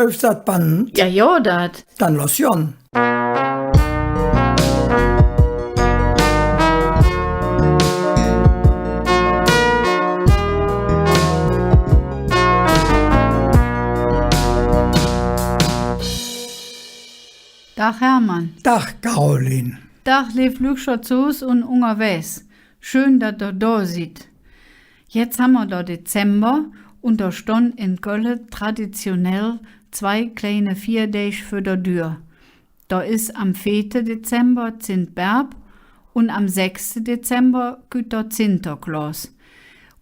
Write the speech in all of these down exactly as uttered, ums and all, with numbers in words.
Läuf dat Band? Jo, jo, dat. Dann loss gonn. Dag, Hermann. Dag, Caroline. Dag, leev Lückcher zo Hus un ungerwägs. Schön, dat ehr do sid. Jetz han mer der Dezember un do stonn en Kölle traditionell zwei kleine Fierdäg vür der Dür. Do es am veete Dezember Zint Bärb un am sechste Dezember kütt der Zinter Klos.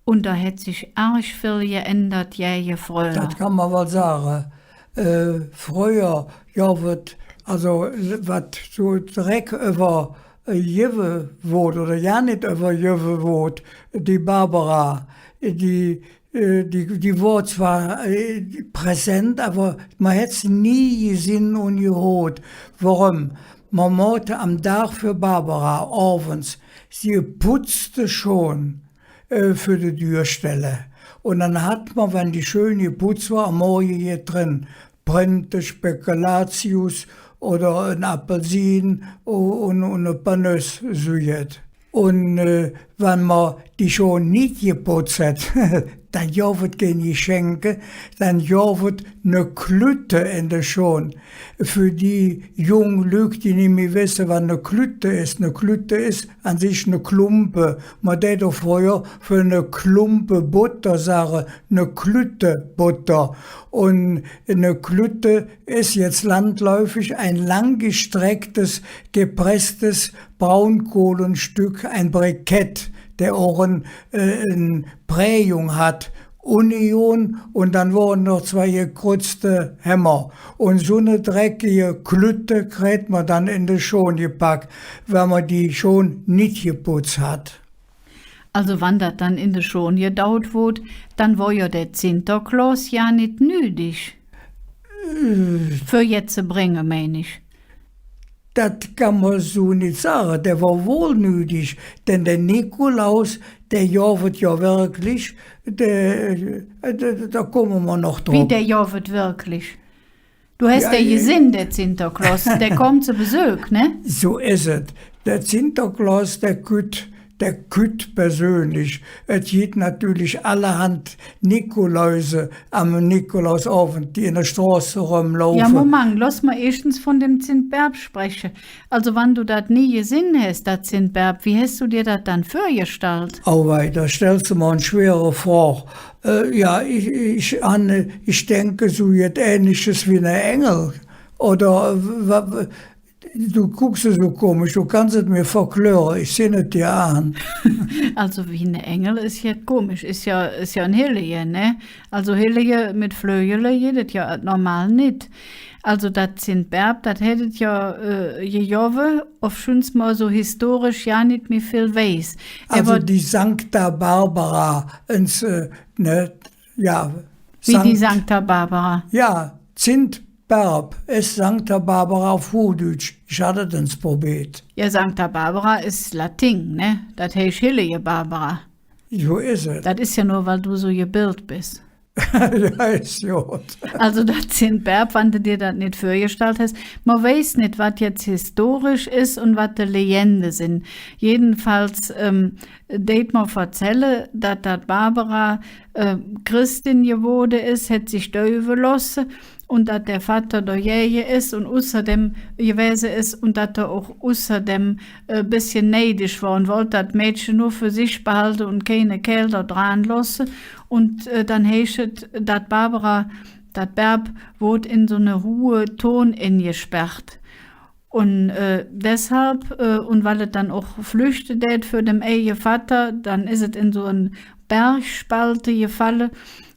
Un do hät sich ärg vill geändert gäge fröher. Dat kann mer wall sage. Äh, fröher, jo, wat, alsu, wat su direk üvver, äh, gevve woodt oder jo nit üvvergevve woodt, die Barbara, die, äh, die, die wor zwar, äh, präsent, ävver mer hät se nie gesinn un gehoot. Woröm? Mer moote am Dag för Barbara ovends, se putzte schon, äh, för de Dür stelle. Un dann hatt mer, wann die schön geputz wor, am Morge jet dren, Printe, Spekulatius oder en Appelsin u-, un, un e paar Nöss, su jet. Un, äh, wann mer die schon nit geputz hät, dann gov et kein Geschenke, dann gov et ne Klütte en de Schon. För die jung Lück, die nit mih wesse, wat ne Klütte es, ne Klütte es an sich ne Klumpe. Mer dät doch fröher för ne Klumpe Botter sage, ne Klütte Botter. Un ne Klütte es jetz landläufig ein langgestrecktes, gepresstes Braunkohlenstück, ein Brikett, der och en, äh, en Prägung hät. Union, un dann wore noch zwei gekreuzte Hämmer. Un su ne dreckige Klütte kräht mer dann en de Schon gepack, wann mer die schon nit geputz hät. Alsu, wann dat dann en de Schon gedaut woodt, dann wor jo der Zinter Klos jo nit nüdig. Äh. För jet ze bränge, mein ich. Dat kann mer su nit sage. Dä wor wohl nüdig, denn der Nikolaus, dä gov et jo wirklich, dä, äh, do, do kumme mer noch drop. Wie, dä gov et wirklich? Do häs jo, dä jo gesinn, der Zinter Klos, dä kütt zo Besök, ne? Su es et. Der Zinter Klos, dä kütt, dä kütt persönlich. Et gitt natörlich allerhand Nikoläuse am Nikolausovend, die en der Stroß erömlaufe. Jo, Moment, loss mer eeschtens vun dem Zint Bärb spreche. Alsu, wann do dat nie gesinn häs, dat Zint Bärb, wie häs do dir dat dann vürgestallt? Auwei, do stells do mer en schwere Frog. Äh, jo, ich, ich, an, ich denke, su jet Ähnliches wie ne Engel. Oder, äh, wa-, wa-, do gucks su komisch, do kanns et mer verkläre, ich sinn et dir an. Alsu, wie ne Engel es jet komisch, es jo, es jo en Hellige, ne? Alsu, Hellige met Flögele gitt et jo normal nit. Alsu, dat Zint Bärb, dat hät et jo, äh, gegovve, ovschüns mer su historisch jo nit mih vill weiß. Alsu, ävver die Sancta Barbara, ens, äh, ne, jo. Wie die Sankt- Sancta Barbara? Jo, Zint Bärb es Sancta Barbara op Huhdütsch. Ich hatt et ens probeet. Jo, Sancta Barbara es Lating, ne? Dat heiß Hellige Barbara. Su es et. Dat es jo nor, weil do su gebildt bes. Jo, es god. Alsu, dat Zint Bärb, wann do dir dat nit vürgestallt häs, mer weiß nit, wat jetz historisch es un wat de Legende sin. Jedenfalls, ähm, deit mer verzälle, dat dat Barbara, äh, Christin gewoode es, hät sich däufe looße, un dat der Vatter dogäge es un usserdäm gewäse es un dat hä och usserdäm, äh, e bessche neidisch wor un wollt dat Mädche nor för sich behalde un keine Kääl do dran looße. Un, äh, dann heiß et, dat Barbara, dat Bärb woodt en su ne huhe Toon engesperrt. Un, äh, deshalv, äh, un weil et dann och flüchte dät för dem eige Vatter, dann es et en su en Bergspalte gefalle.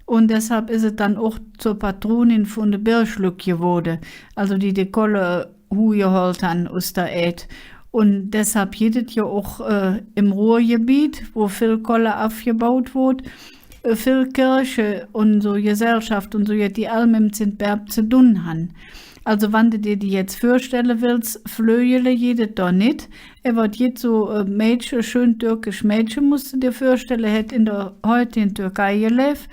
Un deshalv es et dann och zor Patronin vun de Berglück gewoode. Alsu die de Kolle huhgehollt han us der Ääd. Un deshalv gitt et jo och, äh, em Ruhrgebiet, wo vill Kolle avgebaut woodt, äh, vill Kirche un su Gesellschaff un su, jo, die all mem Zint Bärb ze dun han. Alsu, wann do dir die jetz vürstelle wells, Flögele gitt et do nit. Ävver et gitt su, äh, Mädche, schön türkisch Mädche, muss do dir vürstelle, hät en der heutige Türkei geläv.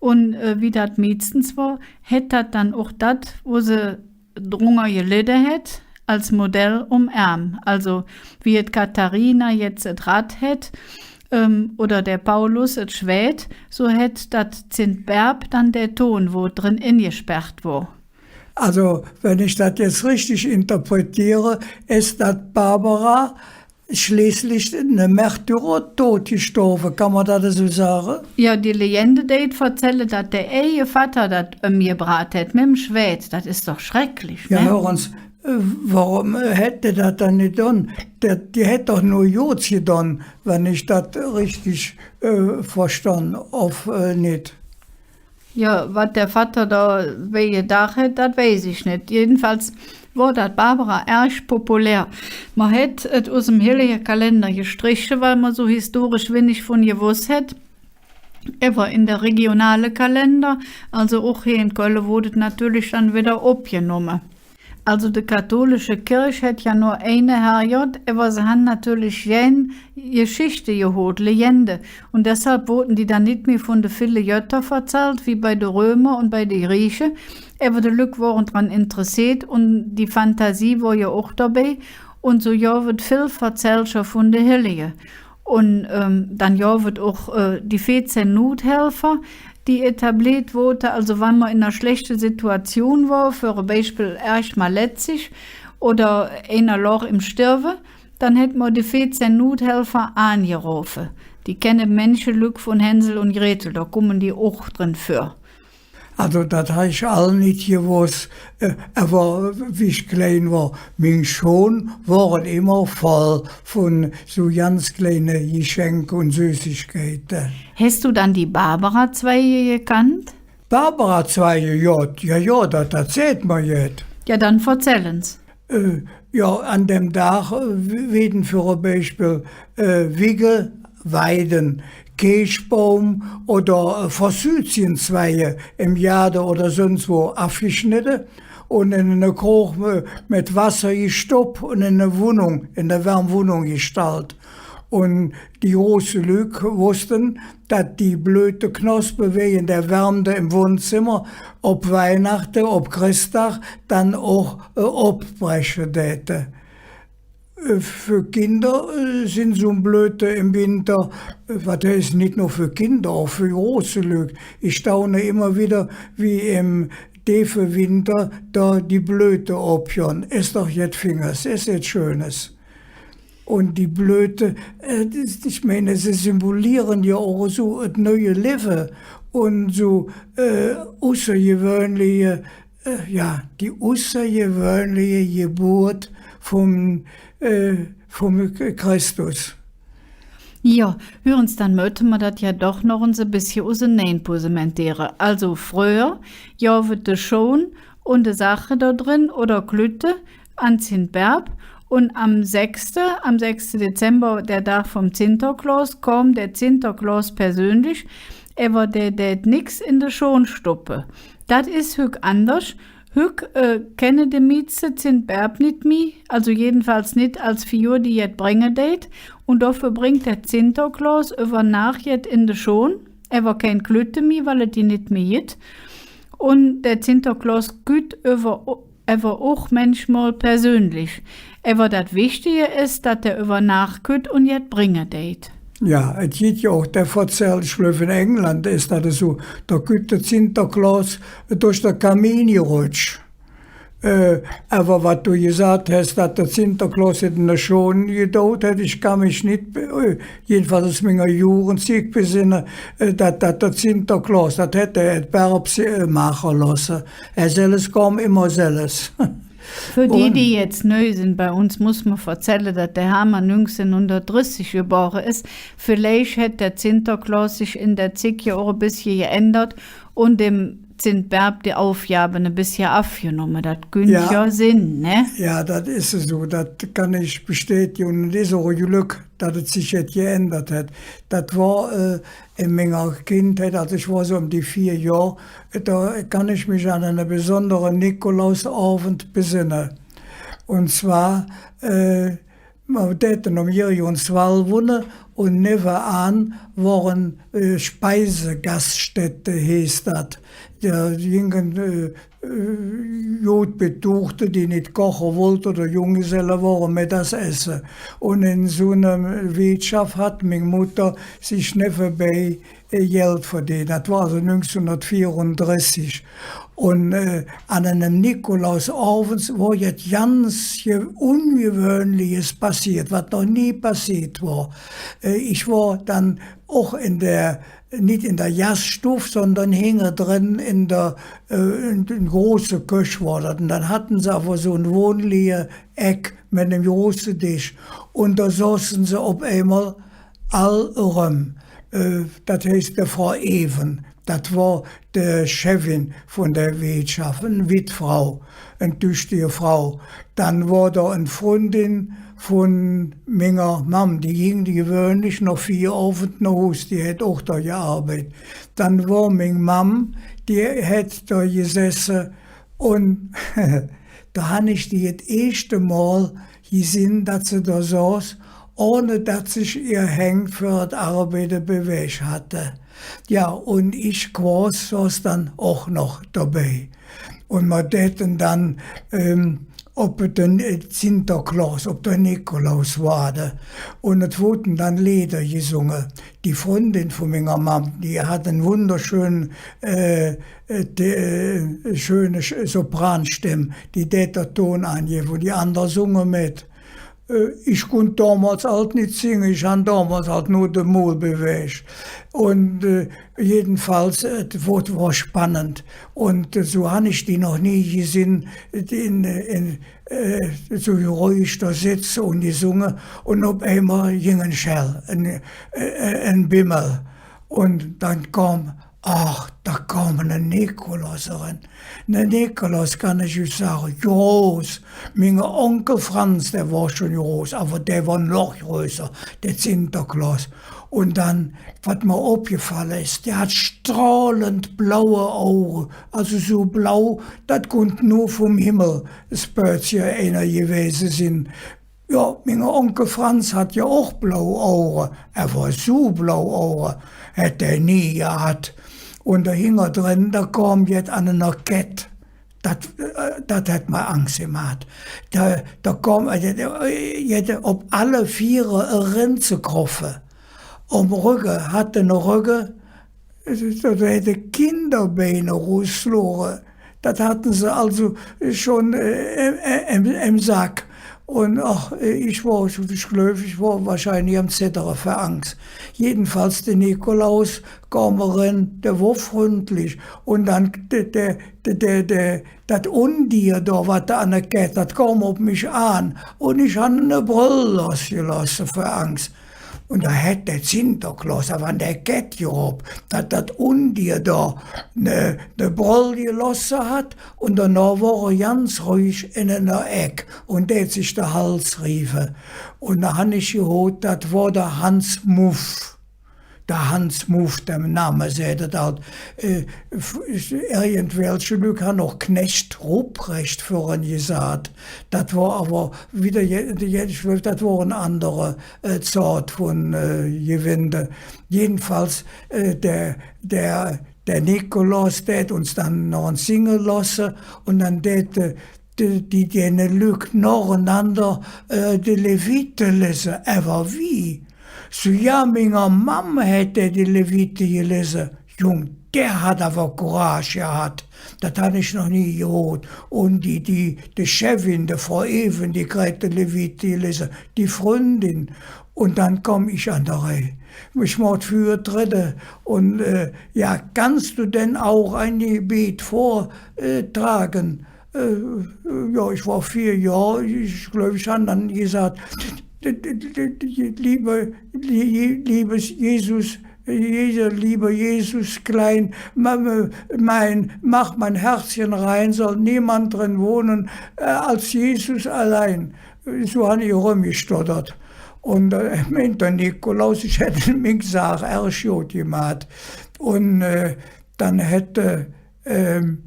Un, äh, wie dat meistens wor, hät dat dann och dat, wo se drunger geledde hät, als Modell om Ärm. Also, wie et Katharina jetz et Rad hät, ähm, oder der Paulus et Schwääd, su hät dat Zint Bärb dann der Ton, wo et dren engesperrt wor. Also, wenn ich dat jetz richtig interpretiere, es dat Barbara schleeßlich ne Märtyrerdod gestorve, kann mer dat esu sage? Jo, die Legende deit verzälle, dat der eige Vatter dat ömgebraht hät mem Schwääd. Dat es doch schrecklich, jo, ne? Hür ens, äh, woröm, äh, hät dä dat dann nit gedon? Dä, die hät doch nor Godes gedon, wann ich dat richtig, äh, verstonn, ov, äh, nit. Jo, wat der Vatter do bei gedaach hät, dat weiß ich nit. Jedenfalls wor dat Barbara ärg populär. Mer hät et usem Hellige-Kalender gestreche, weil mer su historisch winnig vun gewoss hät. Ävver en der regionale Kalender, also och hee en Kölle, woodt et natörlich dann widder opgenomme. Also, de katholische Kirch hät jo nor eine Herrgodd, ävver se han natörlich gään Geschichte gehoot, Legende. Un deshalv woodte die dann nit mih vun de ville Götter verzallt, wie bei de Römer un bei de Grieche. Ävver de Lück wore dran interesseet un die Fantasie wor jo och dobei. Un su gov et vill Verzällcher vun de Hellige. Un, ähm, dann gov et och, äh, die veezehn Nothelfer, die etabliert woodte, also wann mer en ener schläächte Situation wor, för e Beispill ärg malätzig oder einer log em Sterve, dann hät mer die veezehn Nothelfer aangerofe. Die kenne mänche Lück vun Hänsel un Gretel, do kumme die och dren vör. Also, dat han ich all nit gewoss. Äh, ävver wie ich klein wor, ming Schohn wore immer voll vun su ganz kleine Geschenke un Süßigkeite. Häs do dann die Barbara-Zweige gekannt? Barbara-Zweige, jo, jo, jo, dat, dat säht mer jet. Jo, dann verzäll ens. Äh, jo, an däm Dag, äh, weeden för e Beispill, äh, Wigge, Weiden, Keeschbaum oder, äh, Forsythienzweige em Gaade oder söns wo avgeschnedde un en ene Krog, äh, met Wasser gestopp un en en Wonnung, en en wärm Wonnung gestallt. Un die große Lück wossten, dat die Blöteknospe wäge der Wärmde em Wonnzemmer op Weihnachte, op Chressdag dann och, äh, opbreche däte. Äh, för Kinder, äh, sin su Blöte em Winter, äh, wat heiß, nit nor för Kinder, och för große Lück. Ich staune immer widder, wie em deefe Winter do die Blöte opgonn. Es doch jet Fings, es jet Schönes. Un die Blöte, äh, dat, ich meine, se symboliere jo och su et neue Levve un su, äh, ussergewöhnliche, äh, jo, die ussergewöhnliche Geburt vum, äh, vum Christus. Jo, hür ens, dann mööte mer dat jo doch noch ens e bessche usenein posementeere. Also fröher, jo, gov et de Schohn un de Saache do dren oder Klütte an Zint Bärb. Un am sechste, am sechste Dezember, der Dag vum Zinter Klos, kom der Zinter Klos persönlich, ävver dä dät nix en de Schohn stoppe. Dat es hügg anders. Hügg, äh, kenne de mieste Zint Bärb nit mih, also jedenfalls nit als Figur, die jet bränge deit. Un doför brängk der Zinter Klos üvver Naach jet en de Schohn, ävver kein Klütte mih, weil et die nit mih gitt. Un der Zinter Klos kütt üvver ävver och mänchmol persönlich. Ävver dat Wichtige es, dat dä üvver Naach kütt un jet bränge deit. Jo, et gitt jo och der Verzäll, ich gläuv, en England es dat esu, do kütt der Zinter Klos durch der Kamin gerötsch. Äh, ävver wat do gesaht häs, dat der Zinter Klos et en de Schohn gedoot hät, ich kann mich nit be-, äh, jedenfalls us minger Jugendzigg besenne, äh, dat, dat der Zinter Klos, dat hät dä et Bärbche, äh, maache looße. Hä selvs kom immer selvs. För die, die jetz neu sin bei uns, muss mer verzälle, dat der Hamer nüngzehnhundertdressig gebore es. Villeich hät der Zinter Klos sich en der Zigg jo och e bessche geändert un dem Zint Bärb die Aufgabe e bessche avgenomme. Dat künnt jo sin, ne? Jo, dat es esu. Dat kann ich bestätige. Un et es och e Glöck, dat et sich jet geändert hät. Dat wor, äh, en minger Kindheit, alsu ich wor su öm die veer Johr, do kann ich mich an ene besondere Nikolausovend besenne. Un zwar, äh, Mer däte om Jürjonswall wonne un nevvenaan wor en, äh, Speisegaststätte, heeß dat. Do jinge, äh, äh, god Betuchte, die nit koche wollte oder Junggeselle wore, meddags esse. Un en su ener Weetschaff hatt ming Mutter sich nevvenbei, äh, Geld verdeent. Dat wor alsu nüngzehnhundertveerundressig. Un, äh, an enem Nikolausovend wor jet ganz ge-, Ungewöhnliches passeet, wat noch nie passeet wor. Äh, ich wor dann och en der, nit en der Gaststuff, sondern hingedren en der, äh, en, en große Köch wor dat. Un dann hatte se ävver su en wonnliche Eck met enem große Desch. Un do soße se op eimol all eröm. Äh, dat heiß, de Frau Even, dat wor de Chefin vun der Weetschaff, en Wittfrau, en tüchtige Frau. Dann wor do en Fründin vun minger Mamm, die ging gewöhnlich noh Fierovend noh Hus, die hät och do gearbeidt. Dann wor ming Mamm, die hät do gesesse un do han ich die et eeschte Mol gesinn, dat se do soß, ohne dat sich ehr Häng för et Arbeide bewäg hatte. Jo, un ich, Quos, soß dann och noch dobei. Un mer däte dann, ähm, op der, äh, Zinter Klos, op der Nikolaus waade. Un et woodte dann Leeder gesunge. Die Fründin vun minger Mamm, die hatt en wunderschön, äh, äh, de-, äh, schöne Sch-, Sopranstemm, die dät der Ton aangevve, un die andere sunge met. Äh, ich kunnt domols ald nit singe, ich han domols ald nor de Mul bewäg. Un, äh, jedenfalls, äh, et wor, wor spannend. Un, äh, su han ich die noch nie gesinn, äh, en, en, äh, su räuhig do setze un die sunge. Un op eimol ging en Schell, en, äh, äh, en Bimmel. Un dann kom Ach, do kom ene Nikolaus eren. Ne Nikolaus, kann ich üch sage, groß. Minge Onkel Franz, dä wor schon groß, ävver dä wor noch größer, der Zinter Klos. Un dann, wat mer opgefalle es, dä hatt strohlend blaue Auge, alsu su blau, dat kunnt nor vum Himmel e Spöözche einer gewäse sin. Jo, minge Onkel Franz hatt jo och blau Auge, ävver su blau Auge hät hä nie gehatt. Un do hingerdren, do kom jet an ener Kett. Dat, äh, dat hät mer Angs gemaht. Do, do kom, äh, jet, äh, jet op alle Viere erenzekroffe. Om Rögge, hatt ene Rögge, do hätte Kinderbein erusluure. Dat hatte se alsu schon, äh, em, em, em Sack. Un, ach, ich wor, ich gläuv, ich wor wahrscheinlich am Zedere vör Angs. Jedenfalls, der Nikolaus kom eren, dä wor fründlich. Un dann dä, dä, dä, dä, dä, dat Undier do, wat do an der Kett, dat kom op mich aan. Un ich han ene Bröll lossgelooße vör Angs. Un do hät der Zinter Klos ävver an der Kett geropp, dat dat Undier do ne, ne Bröll gelooße hatt, un donoh wor hä ganz räuhig en ener Eck un dät sich der Hals rieve. Un do han ich gehoot, dat wor der Hans Muff. Der Hans Muff, der Name säht et ald, äh, f-, irgendwelche Lück han och Knecht Rupprecht för en gesaht. Dat wor ävver widder, je-, je-, ich gläuv, dat wor en andere, äh, Zoot vun, äh, Gewende. Jedenfalls, äh, der, der, der Nikolaus dät uns dann noch ens singe looße un dann dät, äh, die, die, dä Lück nochenander, äh, de Levite lese. Ävver wie? Su, jo, minger Mamm hät dä de Levite gelese. Jung, dä hät ävver Courage gehatt. Dat han ich noch nie gehoot. Un die, die, die Chefin, die Frau Even, die kräht de Levite gelese, die Fründin. Un dann kom ich an der Reih. Ich moot vürtredde un, äh, jo, kannst du denn auch ein Gebet vortragen? Äh, jo, ich wor veer Johr, ich gläuv, ich han dann gesaht, liebe, liebes Jesus, lieber Jesus klein, ma-, mein, mach mein Herzchen rein, soll niemand drin wohnen, äh, als Jesus allein. Su han ich erömgestoddert. Un, äh, meint der Nikolaus, ich hätt ming Saach ärg god gemaht. Un, äh, dann hät, ähm,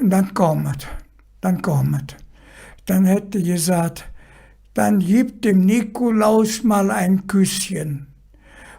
dann kom et. Dann kom et. Dann hät hä gesaht, dann gib dem Nikolaus mal ein Küsschen.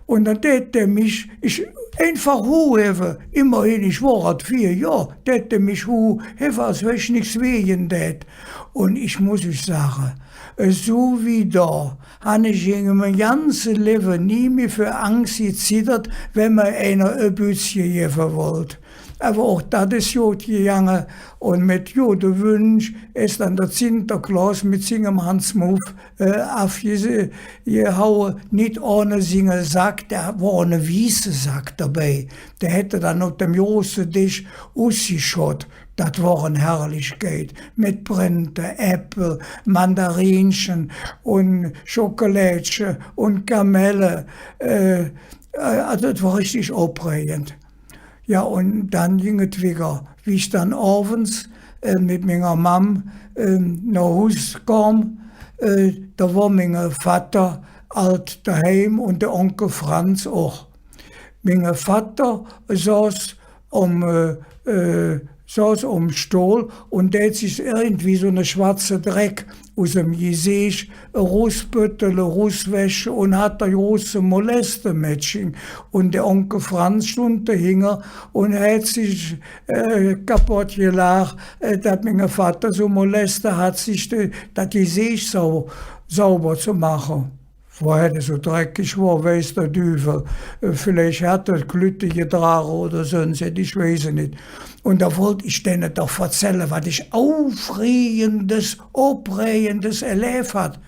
Un dann dät dä mich, ich, einfach huhhevve, immerhin, ich wor ald veer Johr, dät dä mich huhhevve, als wann ich nix wege dät. Un ich muss üch sage, esu wie do, han ich en mingem ganze Levve nie mih för Angs geziddert, wann mer einer e Bützche gevve wollt. Ävver och dat es god gegange, un met gode Wünsch es dann der Zinter Klos met singem Hans Muff, äh, avge-, gehaue, nit ohne singe Sack, do wor ene wieße Sack dobei. Dä hät hä dann op dem große Desch usgeschott. Dat wor en Herrlichkeit, met Printe, Äppel, Mandarinche un Schokelädche un Kamelle, äh, äh, alsu, et wor richtig opregend. Jo, un dann ging et wigger. Wie ich dann ovends, äh, met minger Mamm, ähm, noh Hus kom, äh, do wor minge Vatter ald doheim un der Onkel Franz och. Minge Vatter soß om, äh, äh, soß om Stohl un dät sich irgendwie su ene schwatze Dreck us dem Geseech erusböttele, eruswäsche un hatt do große Moleste met sich. Un der Onkel Franz stundt dohinger un hät sich, äh, kapodd gelaach, äh, dat minge Vatter su Moleste hatt, sich de, dat Geseech sau-, sauber ze maache. Woher dä su dreckig wor, weiß der Düvel. Äh, villeich hatt hä Klütte gedrage oder söns jet, ich weiß et nit. Un do wollt ich denne doch verzälle, wat ich Aufregendes, Opregendes erläv hatt.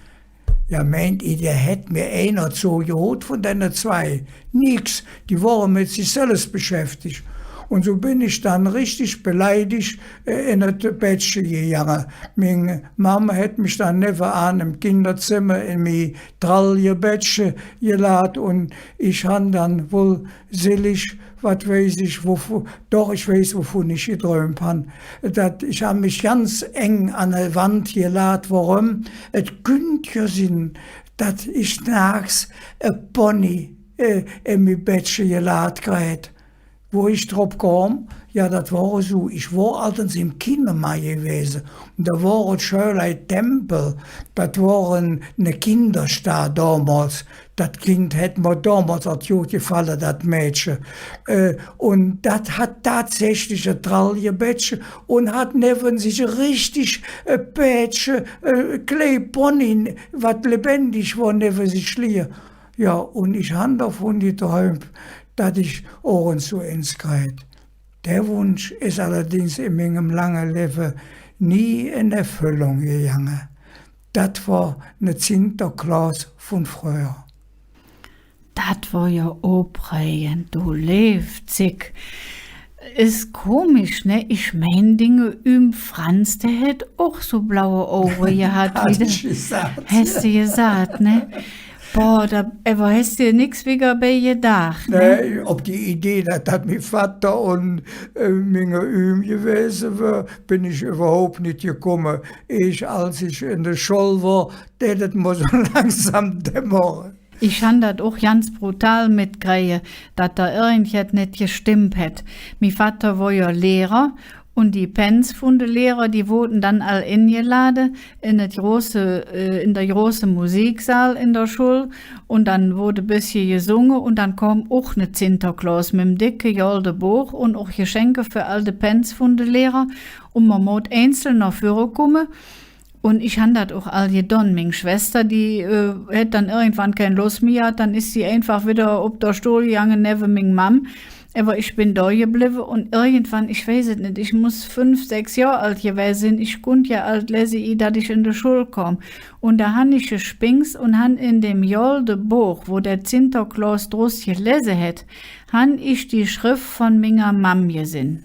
Jo, meint ehr, do hätt mir einer zogehoot vun denne zwei? Nix, die wore met sich selvs beschäftig. Un su ben ich dann richtig beleidig, äh, en et Bettche gegange. Ming Mamm hät mich dann nevve an em Kinderzemmer en mi Tralljebettche gelaht un ich han dann wall sillig, wat weiß ich, wovun, doch, ich weiß, wovun ich gedräump han. Dat, ich han mich ganz eng an de Wand gelaht. Woröm? Et künnt jo sin, dat ich naaks e Pony, äh, en mi Bettche gelaht kräht. Wo ich drop kom, jo, dat wor esu, ich wor ald ens em Kinema gewäse. Un do wor et Shirley Temple, dat wor en, ne Kinderstar domols. Dat Kind hät mer domols ald god gefalle, dat Mädche. Äh, un dat hatt tatsächlich e Tralljebettche un hatt nevven sich e richtig, äh, Päädche, äh, klei Pony, wat lebendig wor, nevven sich lige. Jo, un ich han dovun gedräump, dat ich och ens su ens kräht. Dä Wunsch es allerdings en mingem lange Levve nie en Erfüllung gegange. Dat wor ne Zinter Klos vun fröher. Dat wor jo opregend, do leevt sich. Es komisch, ne? Ich mein, dinge Ühm Franz, dä hät och su blaue Auge gehatt. Häs de gesaht, ne? Boah, do, ävver häs de nix wigger bei gedaach, ne? Nä, op die Idee, dat dat minge Vatter un, äh, minge Ühm gewäse wör, ben ich üvverhaup nit gekumme. Eesch als ich en der Schull wor, dät et mer su langsam dämmere. Ich han dat och ganz brutal metkräge, dat do irgendjet nit gestemmp hät. Mi Vatter wor jo Lehrer un die Pänz vun de Lehrer, die woodte dann all engelade en et große, äh, en der große Musiksaal en der Schull un dann woodt e bessche gesunge un dann kom och ne Zinter Klos mem decke golde Boch un och Geschenke för all de Pänz vun de Lehrer un mer moot einzel noh vürre kumme. Un ich han dat och all gedon. Ming Schwester, die, äh, hät dann irgendwann kein Loss mih gehat, dann es se einfach widder op der Stohl gegange, nevve ming Mamm. Ävver ich ben do geblevve un irgendwann, ich weiß et nit, ich muss fünf, sechs Johr ald gewäse sin, ich kunnt jo ald lese, ih dat ich en de Schull kom. Un do han ich gespings un han en däm golde Boch, wo der Zinter Klos drus gelese hät, han ich die Schreff vun minger Mamm gesinn.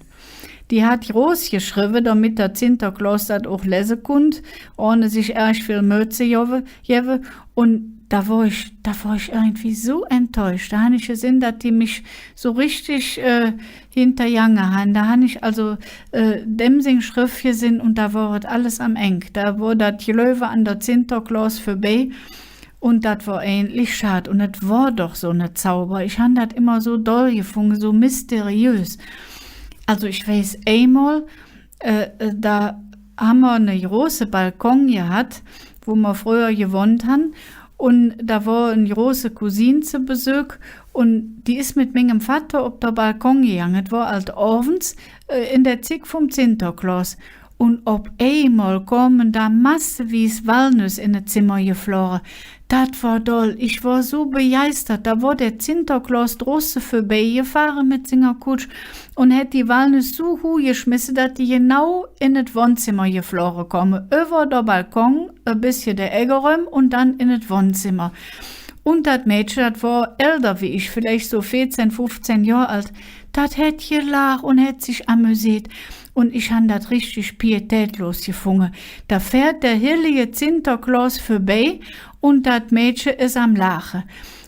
Die hät groß geschrevve, domet der Zinter Klos dat och lese kunnt, ohne sich ärg vill Möh ze gevve, gevve. Un do wor ich, do wor ich irgendwie su enttäusch. Do han ich gesinn, dat die mich su richtig, äh, hingergange han. Do han ich alsu, äh, däm sing Schreff gesinn un do wor et alles am Eng. Do wor dat Gläuve an der Zinter Klos vörbei. Un dat wor eigentlich schad. Un et wor doch su ne Zauber. Ich han dat immer su doll gefunge, su mysteriös. Alsu ich weiß, eimol, äh, äh, do han mer ne große Balkon gehat, wo mer fröher gewonnt han. Un do wor en große Cousine ze Besök. Un die es met mingem Vatter op der Balkon gegange. Et wor ald ovends, äh, en der Zigg vum Zinter Klos. Un op eimol kome do massewies Walnöss en et Zemmer gefloge. Dat wor doll. Ich wor su begeistert. Do wor der Zinter Klos drusse vörbeigefahre met singer Kutsch un hät die Walnöss su huh geschmesse, dat die genau en et Wonnzemmer gefloge kome. Üvver der Balkon, e bessche der Eck eröm un dann en et Wonnzemmer. Un dat Mädche, dat wor älder wie ich, villeich su veezehn, fuffzehn Johr ald, dat hät gelaach un hät sich amüseet. Un ich han dat richtig pietätlos gefunge. Do fäht der hellige Zinter Klos vörbei un dat Mädche es am Laache.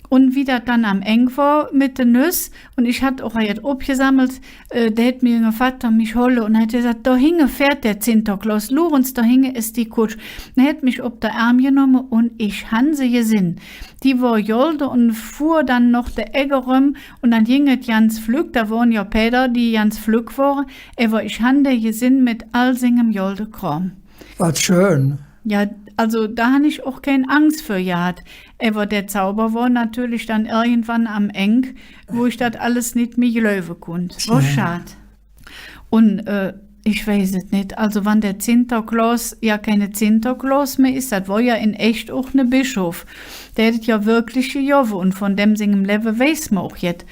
Un wie dat dann am Eng wor met de Nöss, un ich hatt och jet opgesammelt, äh, do hät minge Vatter mich holle un hät gesaht: „Do hinge fäht der Zinter Klos, luur ens, do hinge es die Kutsch.“ Hä hät mich op der Ärm genomme un ich han se gesinn. Die wor golde un fuhr dann noch der Eck eröm un dann ging et ganz flöck. Do wore jo Pääder, die ganz flöck wore, ävver ich han der gesinn met all singem golde Krom. Wat schön. Jo, alsu do han ich och kein Angs för gehat. Ävver der Zauber wor natörlich dann irgendwann am Eng, wo ich dat alles nit mih gläuve kunnt. Wor schad. Un, äh, ich weiß et nit. Alsu, wann der Zinter Klos jo keine Zinter Klos mih es, dat wor jo en echt och ne Bischof. Dä hät et jo wirklich gegovve un vun däm singem Levve weiß mer och jet.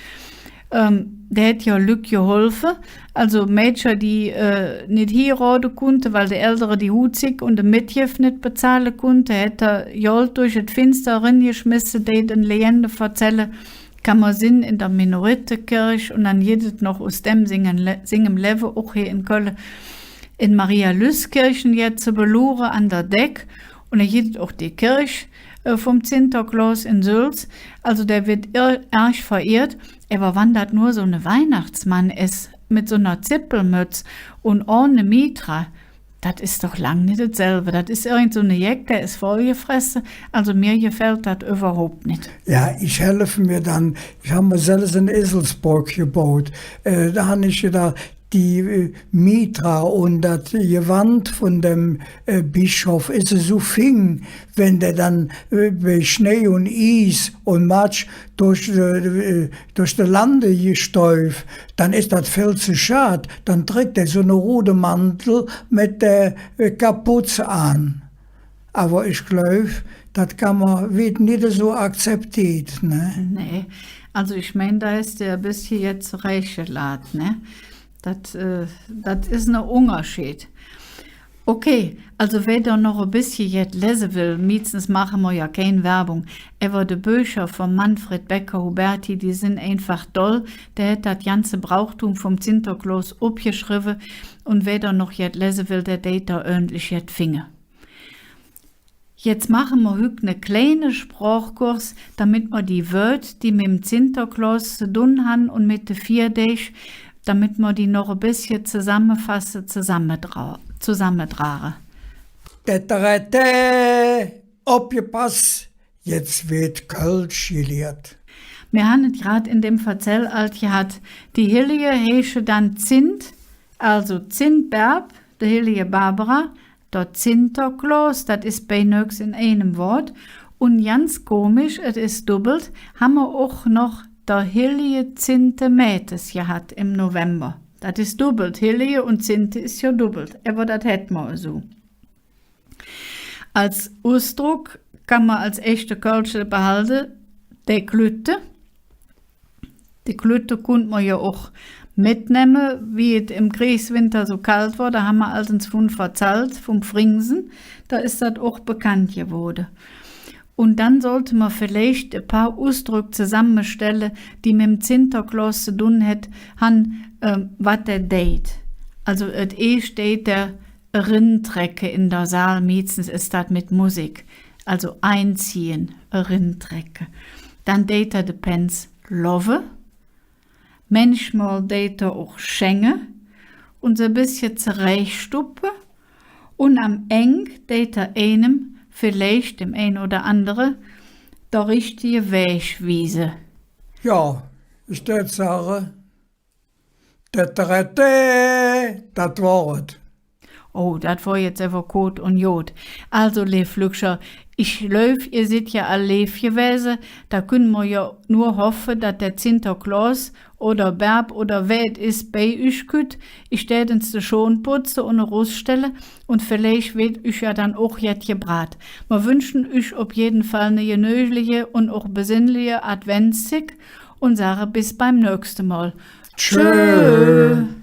Ähm, dä hät jo Lück geholfe. Alsu Mädcher, die, äh, nit hierode kunnte, weil de Eldere die Huhzick un de Metgift nit bezahle kunnte, hät hä Gold durch et Finster erengeschmesse, deit en Legende verzälle. Kann mer sinn en der Minoritekirch un dann gitt et noch us däm singem Le-, singem Levve och hee en Kölle en Maria-Lyss-Kirch jet ze beluure an der Deck. Un do gitt et och die Kirch, äh, vum Zinter Klos en Sülz. Alsu, dä weed ir-, ärg verehrt. Ävver wann dat nor su ne Weihnachtsmann es, met su ner Zippelmötz un ohne Mitra, dat es doch lang nit datselve. Dat es irgend su ne Jeck, dä es vollgefresse. Alsu, mir gefällt dat üvverhaup nit. Jo, ich helfe mir dann, ich han mir selvs en Eselsbröck gebaut. Äh, do han ich gedaach, die, äh, Mitra un dat Gewand vun däm, äh, Bischof es esu fing, wann dä dann, äh, bei Schnei un Ies un Matsch durch, äh, durch de Lande gestäuf, dann es dat vill ze schad. Dann trick dä su ne rude Mantel met der, äh, Kapuz aan. Ävver ich gläuv, dat kann mer, weed nit esu akzepteet, ne? Nä. Alsu, ich mein, do es dä e bessche jet zoräächgelaht, ne? Dat, äh, dat es ne Ungerscheed. Okay, alsu, wä do noch e bessche jet lese well, miestens maache mer jo kein Werbung, ävver de Böcher vum Manfred Becker-Huberti, die sin einfach doll. Dä hät dat ganze Brauchtum vum Zinter Klos opgeschrevve, un wä do noch jet lese well, dä deit do ööntlich jet finge. Jetz maache mer hügg ne kleine Sprochkurs, domet mer die Wööd, die met dem Zinter Klos ze dun han un met de Fierdäg, domet mer die noch e bessche zesammefasse, zesammedra-, zesammedrage. Täterätä, opgepass, jetz weed Kölsch geliert. Mir han et grad en dem Verzäll ald gehat, die Hellige heiße dann Zint, alsu Zint Bärb, de hellige Barbara, der Zinter Klos, dat es beinöchs en einem Wood. Un ganz komisch, et es dubbelt, han mer och noch der hellige Zinte Mätes gehat em November. Dat es dubbelt, hellige un Zinte es jo dubbelt, ävver dat hät mer esu. Als Usdrock kann mer als echte Kölsche behalde, de Klütte. De Klütte kunnt mer jo och metnemme, wie et em Kreegswinter su kald wor, do han mer allt ens vun verzallt, vum Fringsen, do es dat och bekannt gewoode. Un dann sollte mer villeich e paar Usdröck zesammestelle, die met dem Zinter Klos ze dun hät, han, äh, wat dä deit. Alsu, et eesch deit dä erentrecke en der Saal, miestens es dat met Musik. Alsu einziehen, erentrecke. Dann deit hä de Pänz lovve. Mänchmol deit hä och schänge un su e bessche zerächstuppe. Un am Eng deit hä einem, villeich dem ein oder andere, der richtige Wäg wiese. Jo, ich dät sage, Täterätä, dat wor et. Oh, dat wor jetz ävver koot un god. Also, leev Lückcher, ich gläuv, ehr sid jo all leev gewäse. Do künne mer jo nor hoffe, dat der Zinter Klos oder Bärb oder wä et es, bei üch kütt. Ich dät ens de Schohn putze un erusstelle un villeich weed üch jo dann och jet gebraht. Mer wünsche üch op jede Fall ne genögliche un och besinnliche Adventszigg un sage bes beim nöchste Mol. Tschö. Tschö.